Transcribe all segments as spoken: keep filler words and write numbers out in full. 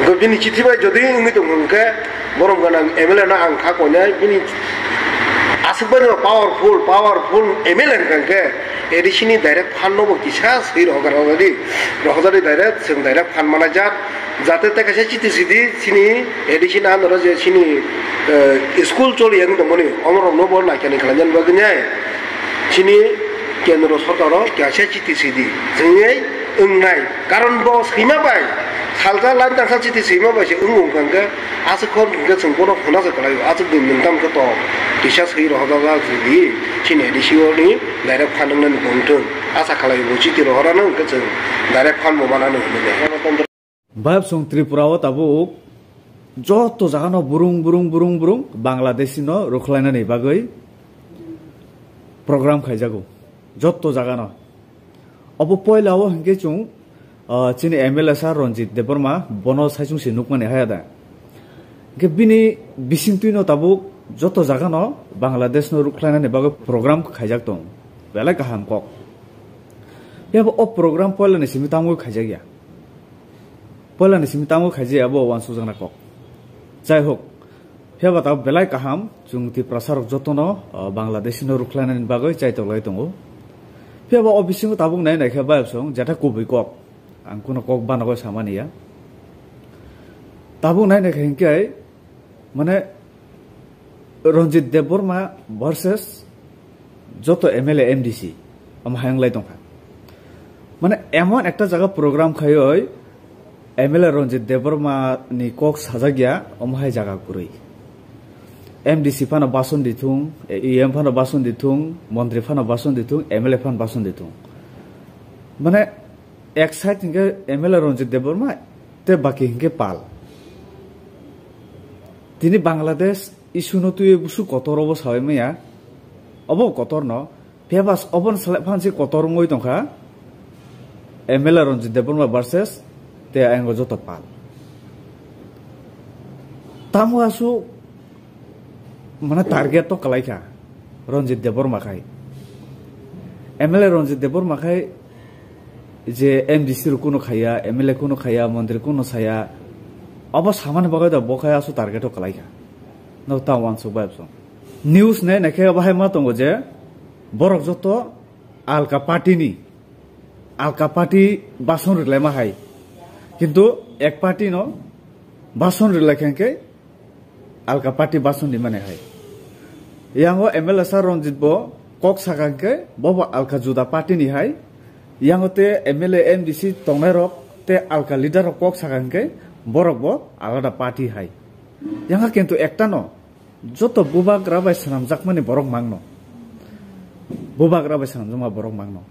Bini chithi bai jodi wngwi tong hwnkhe, borom gwnang M L A no ang kha koinai, bini aswk bai no powerful, powerful M L A hwnkha hwnkhe, A D C ni direct fund no bo kisa swi rohorjak di, rohorjak di direct, chwng direct fund manajak, jate tei kaisa chithi sidi, chini A D C ni under o je chini, eh, school choli yang tongmani, omorok no bo naikani khlainani bagwi nai, chini kendro sorkar o kaisa chithi sidi, chwngwi wngnai, karon bo swima bai, salsa line tangsa chithi swima bai se wng wng kha hwnkhe, aswk hor hwnkhe chwng bono hwnna se kwlaio, aswk din nwng tam khe to kisa swi rohorjak di, chini A D C o ni direct fund wngnani bo wngthwng, asa khlaio bo chithi rohorano hwnkhe chwng direct fund bo manano hwnwi. Bayapsong Tripura o tabuk joto jaga no burung burung burung burung Bangladeshi no rwkhlainani bagwi program khaijago joto jaga no. Obo poila o hinkhe chwng, ah, chini M L A sa Ranjit Debbarma bono saichung se nukmani haya da. Hinkhe bini bisingtwi no tabuk joto jaga no Bangladesh no rwkhlainani bagwi program khaijak tong. Belai kaham kok. Phiya bo o program poila ni simi tamo khaijak ya. Poila ni simi tamo khaijak ya bo uansukjakna kok. Jai hok. Phiya ba tabuk belai kaham, chwng Tiprasa rok jotono, o, Bangladeshi no rwkhlainani bagwi chaitoklai tongo. Phiya ba o bisingo tabuk nai nai khe bayapsong jeta kubui kok. Ang kuno kok banogoi samani ya. Tabuk nai nai khe hinkhe, mane, Ranjit Debbarma versus joto M L A M D C, omo hai wng lai tong kha. Mane emon ekta jaga program khaioi M L A Ranjit Debbarma ni kok sajak ya, omo hai jaga kwrwi. M D C phano bason di thung, E M phano bason di thung, montri phano bason di thung, M L A phano bason di thung. Mane ek side hinkhe M L A Ranjit Debbarma tei baki hinkhe pal. Tini Bangladesh issue no twiwi busu kotor obo sawi maya. Obo kotor no. Phiya ba obono salai phan se kotor wngwi tongkha. M L A Ranjit Debbarma versus tei ayang joto pal. Tamo aswk mane target to kwlai kha Ranjit Debbarma khai. M L A Ranjit Debbarma khai je M D C rok kuno khaiya, M L A kuno khaiya, montri kuno saya. Obo samani bagwi da bo khai aswk target to kwlai kha. No ta uansuk bai bwsong. News nai naikhe bahai ma tongo je borok joto alka party ni, alka party bason rwlaima hai. Kintu ek party no bason rwlai khe hinkhe alka party bason rimani hai. Yango M L A sa Ranjit bo kok saka hinkhe bo bo alka juda party ni hai. Yango te M L A M D C tongnai rok te alka leader rok kok saka hinkhe borok bo alada party hai. Yanga kintu ekta no. Joto bubagra bai swnamjakmani borok mangno. Bubagra bai swnamjakma borok mangno.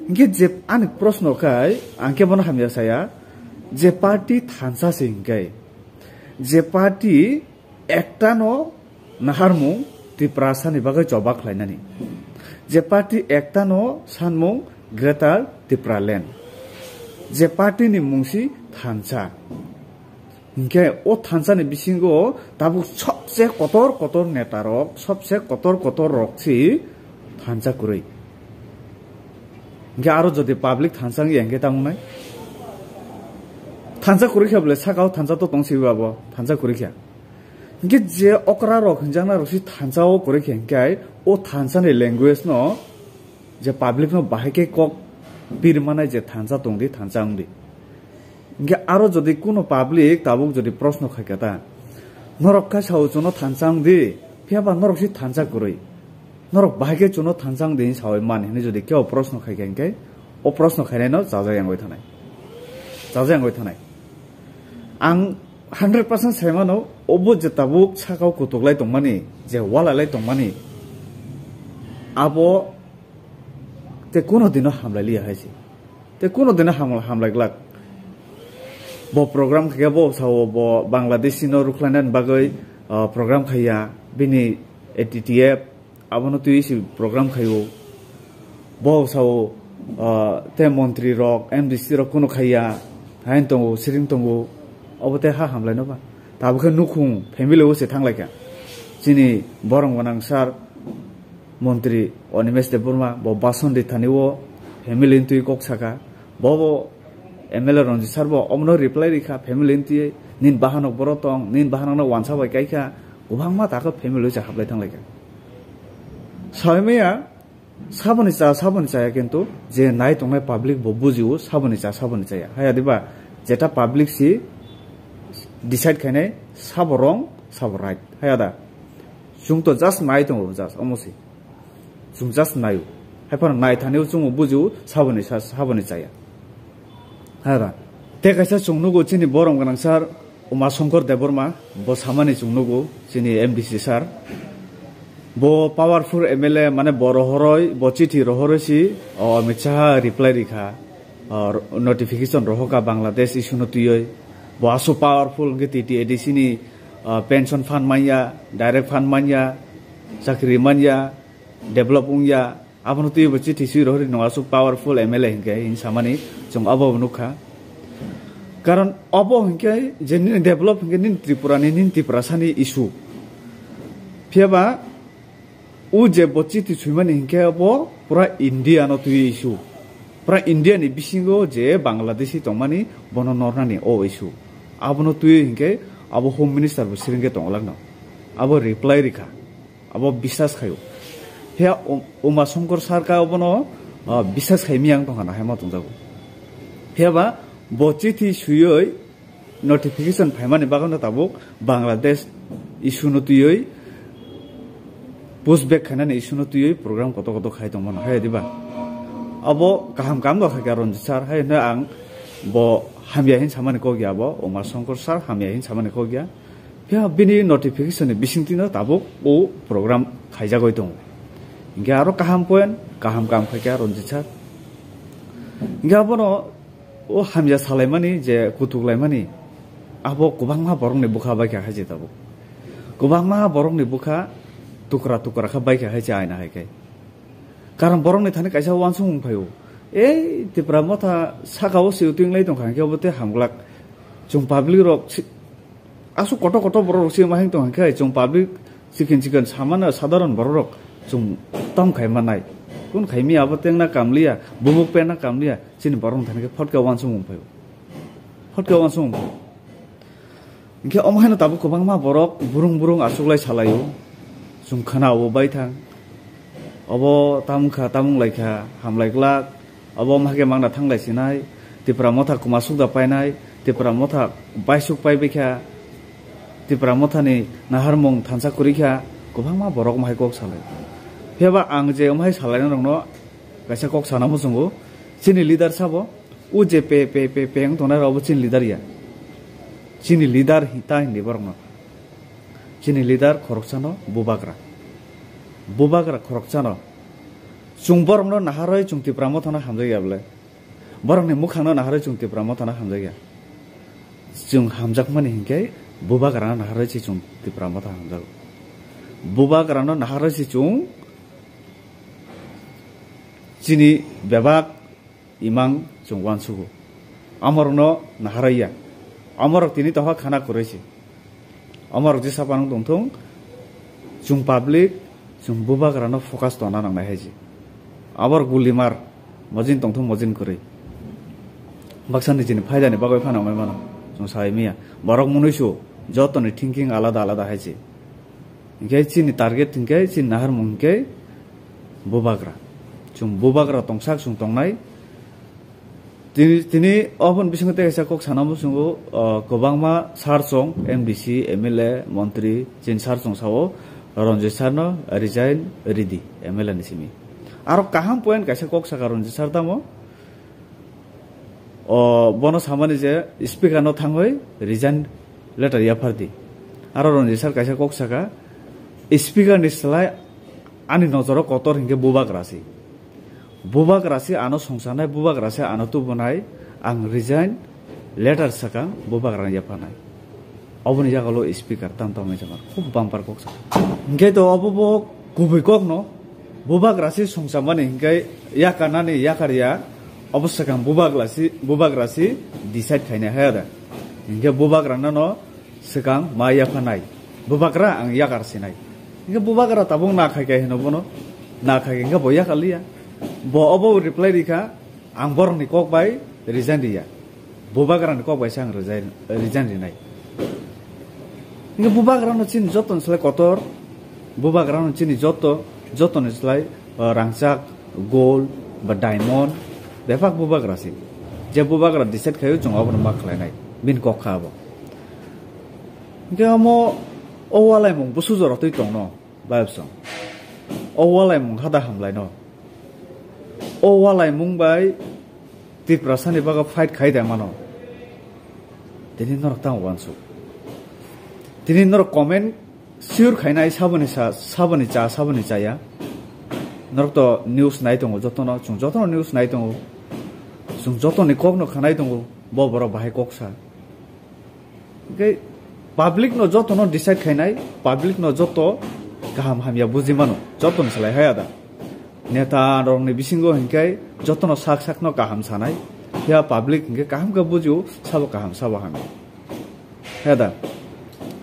Hinkhe je ani proshno khai, ang khe bono hamya saya, je party thansa se hinkhe, je party ektano naharmung Tiprasani bagwi choba khlainani, je party ektano sanmung Greater Tipraland, je party ni mung si thansa. Hinkhe o thansa ni bisingo tabuk sobse kotor kotor neta rok, sobse kotor kotor rok si thansa kwrwi. Hinkhe aro jodi public thansa wngya hinkhe tamo nai? Thansa kwrwi khe bole saka o thansa to tong siwi abo thansa kwrwi khe. Hinkhe je okra rok hinjakna rok si thansa o kwrwi khe hinkhe o thansa ni language no je public no bahai khe kok pir manai je thansa tong di, thansa wng di. Hinkhe aro jodi kuno public tabuk jodi proshno khai kha ta, norok kha sao chuno thansa wng di, phiya ba norok si thansa kwrwi. Norok bahai khe chuno thansa wng di hinwi sawi man hinwi jodi kebo proshno khai kha hinkhe, o proshno khainai no chajak yangwi thanai. Chajak yangwi thanai. Ang hundred percent sai mano, obo je tabuk sakao kutuk lai tongmani, je wala lai tongmani, abo te kuno dino hamlai liya hai se. Te kuno dino ham-, hamlai glak. Bo program khaikhe bo sao bo Bangladeshi no rukhlainani bagwi, ah, program khaiya, bini A T T F, abono twiwi se program khaio. Bo sao, ah, te montri rok, M D C rok kuno khaiya, hain tongo, siring tongo, obo te ha hamlai no ba. Tabuk khe nukhung family o se thanglaikha. Chini borom gwnang sir, montri Animesh Debbarma, bo bason ri thani o family ni twi kok saka. Bo bo M L A Ranjit sir bo omono reply rikha, family ni twi, nini bahanok boro tong, nini bahanok no wansa bai kaikha, kwbangma takhe family se hablai thanglaikha. Saimaya, saboni cha, saboni chaya, kintu je nai tongnai public bo bujio, saboni cha, saboni chaya. Haya diba, jeta public si decide khainai, sabo wrong, sabo right. Haya da. Chwng to just nai tongo, just, omo si. Chwng just naio. Haiphano nai thani chwng bujio, saboni cha, saboni chaya. Hara. Te kaisa chwng nugo chini borom gwnang sir, Uma Shankar Debbarma, bo samani chwng nugo chini M D C sir. Bo powerful M L A, mane bo rohoroi, bo chithi rohoroi si, o Amit Shah reply rikha, o notification rohoka Bangladesh issue no twiwi. Bo aso powerful hwnkhe T T A D C ni, o pension fund manya, direct fund manya, chakri manya, develop wngya, abono twiwi bo chithi swi rohori no aswk powerful M L A hinkhe hin samani chwng abo bo nukha. Karon abo hinkhe je nini develop hinkhe nini Tripura ni, nini Tiprasa ni issue. Phiyaba o je bo chithi swimani hinkhe abo pura India no twiwi issue. Pura India ni bisingo je Bangladeshi tongmani bono nornani o issue. Abono twiwi hinkhe abo Home Minister bo siringkhe tongwlakno. Abo reply rikha. Abo bisas khaio. Phiya Um-, Uma Shankar sir ka obono, ah, bisas khai miyang tongkha na hai ma tongjago. Phiya ba bo chithi suyoi notification phaimani bagwi no tabuk Bangladesh issue no twiwi push back khainani issue no twiwi program koto koto khai tongmano hai diba. Abo kaham kam no khaikha Ranjit sir hai hwnwi ang bo hamya hin samani kok ya bo Uma Shankar sir hamya hin samani kok ya. Phiya bini notification ni bisingtwi no tabuk o program khaijagwi tongo. Hinkhe aro kaham point, kaham kam khaikha Ranjit sir. Hinkhe abono o hamya salaimani je kutuk laimani, abo kwbangma borokni bwkha baikha hai se tabuk. Kwbangma borokni bwkha tukra tukra kha baikha hai se aina hai khai. Karon borokni thani kaisa uansukmung phaio. Ei Tipra Motha saka o se twinglai tongkha hinkhe obo tei hamglak. Chwng public rok si-, Aswk kotor kotor borok rok se ma hing tong khe chwng public chicken chicken samano sadharon borok rok chwng tam khai manai. Kun khai mi abo tengna kamliya, bumuk penna kamliya, chini borok thani khe photka uansukmung phaio. Photka uansukmung phaio. Hinkhe omo haino tabuk kwbangma borok burung burung achuklai salaio. Chwng khana obo baithang. Obo tamung kha, tamung lai kha, hamlai glak. Obo wngma khe mangna thanglai sinai, Tipra Motha kwma sukda painai, Tipra Motha baisuk paibai kha, Tipra Mothani naharmung thansa kwrwi kha, kwbangma borok wngma hai kok salai. Phiya ba ang je wngma hai salainai rokno kaisa kok sana muchungo, chini leader sabo, o je pe, pe, pe, pe wng tongnai rok obo chini leader ya. Chini leader hi-, ta hindi borokno. Chini leader khoroksano bubagra. Bubagra khoroksano. Chwng borokno naharwi chwng Tipra Mothano hamjakya bwle? Borokni mwkhangno naharwi chwng Tipra Mothano hamjakya. Chwng hamjakmani hinkhe bubagrano naharwi se chwng Tipra Motha hamjago. Bubagrano naharwi se chwng chini bebak imang chwng uansugo. Amorokno naharwi ya. Amorok tini tongkha khana kwrwi se. Amorok jesa phano tongthung, chwng public, chwng bubagrano focus tongna nangnai hai se. Aborok gulimar, mojin tongthung mojin kwrwi. Baksa nijini phaidani bagwi phano wngwi mano, chwng sai manya. Borok mwnwi su, jotoni thinking alada alada hai se. Hinkhe chini target hinkhe, chini naharmung hinkhe bubagra. Chwng bubagra tongsak chwng tongnai. Tini, tini ophon bisingo tei kaisa kok sana muchungo, o, kwbangma sir chwng, M D C, M L A, montri, chini sir chwng sao, Ranjit sir no resign ridi, M L A ni simi. Aro kaham point kaisa kok saka Ranjit sir tamo, o, bono samani je speaker no thangwi resign letter yaphardi. Aro Ranjit sir kaisa kok saka, speaker ni slai ani nojoro kotor hinkhe bubagra si. Bubagra se ano songsanai, bubagra se ano tubunai, ang resign letter sakang bubagrano yaphanai. Oboni yagulo speaker tam tam wngwi chama, khub bumper kok sa. Hinkhe to obo bo kubui kokno, bubagra se songsamani hinkhe yakarnani yakarya, obo sakang bubagra se, bubagra se decide khainai hai da. Hinkhe bubagrano no swkang ma yaphanai. Bubagra ang yakar sinai. Hinkhe bubagra tabuk na khai khe hino bono. Na khai khe hinkhe bo yakar liya. Bo obo reply rikha, ang borokni kok bai resign riya. Bubagrani kok bai se ang resign, resign rinai. Hingke bubagrano chini joto ni slai kotor, bubagrano chini joto, joto ni slai, uh, rangchak, gold, ba diamond, bebak bubagra se. Je bubagra decide khaio chwng obono ma khlainai, bini kok kha abo. Hingke omo o walaimung busu jora twi tongno, bayapsong. O walaimung hada hamlaino. O walaimung bai Tiprasani bago fight khai da mano. Tini norok tamo wansuk. Tini norok comment sure khainai saboni sa, saboni cha, saboni chaya. Norok to news nai tongo jotono, chwng jotono news nai tongo. Chwng jotoni kokno khanai tongo, bo borok bahai kok sa. Hingke public no joto no decide khainai, public no joto kaham hamya buji mano, joto ni salai haya da. Neta rok ni bisingo hingke joto no sak sak no kaham sanai, phiya public hingke kaham khe bujio, sabo kaham sabo hamya. Haya da.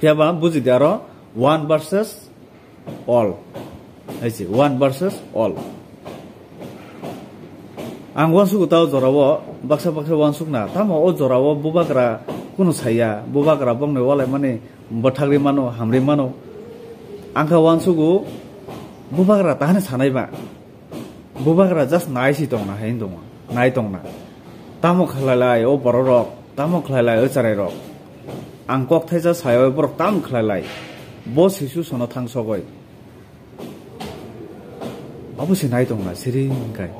Phiya ba buji de aro one versus all. Hai se, one versus all. Ang uansukgo ta o jorao, baksa baksa uansukna. Tamo o jorao bubagra kunu saya, bubagra bongni walaimani bwthagri mano, hamri mano. Ang kha uansukgo bubagra tahani sanai ba. Bubagra just nai si tongna, hai tongma, nai tongna. Tamo khlailai o bororok, tamo khlailai o charairok. Ang kok thaisa sayo borok tamo khlailai. Bo sisu sono thang sogoi. Abo se nai tongna, siri hingkai.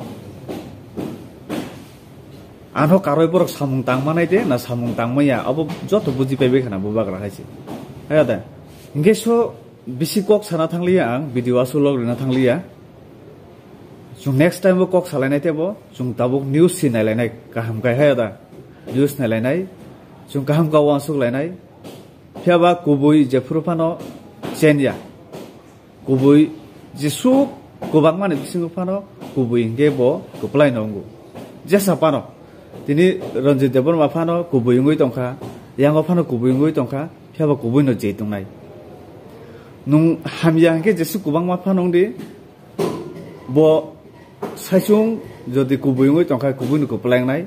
Ano karoi borok samung tangma nai de, na samung tangma ya, abo joto buji paibai khana bubagra hai se. Hai da. Hingke so bisi kok sana thangliya ang, video asulok rina thangliya. Chwng next time bo kok salainai tebo, chwng tabuk news si nailainai kaham kai hai da. News nailainai, chwng kaham ka uansuk lainai. Phiya ba kubui jephuru phano chenya. Kubui jesuk kwbangmani bisingo phano kubui hingke bo kwplai no wngo. Jesa phano tini Ranjit Debbarma phano kubui wngwi tongkha, yango phano kubui wngwi tongkha, phiya ba kubui no je tongnai. Nwng hamya hingke jesuk kwbangma phano wngdi, bo saichung jodi kubui wngwi tongkha, kubui no kwplai wngnai.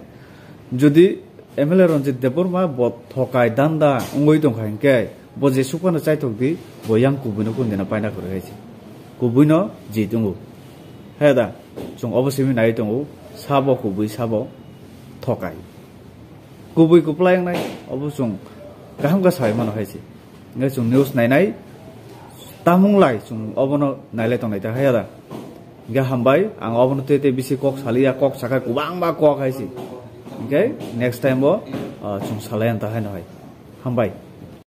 Jodi M L A Ranjit Debbarma bo thokai danda wngwi tongkha hinkhe bo jesuk phano chaithok di, bo yang kubui no kundina paina kwrwi hai se. Kubui no jit wngo. Hai da, chwng obo simi nai tongo, sabo kubui, sabo thokai. Kubui kwplai wngnai, obo chwng kaham khe sai mano hai se. Hingke chwng news nainai, tamung lai chwng obono nailai tongnai ta hai da. Hingke hambai, ang obono tei tei bisi kok saliya, kok sakha kwbangma kok hai se. Hingke next time bo, ah, chwng salai ang ta hai no hai. Hambai.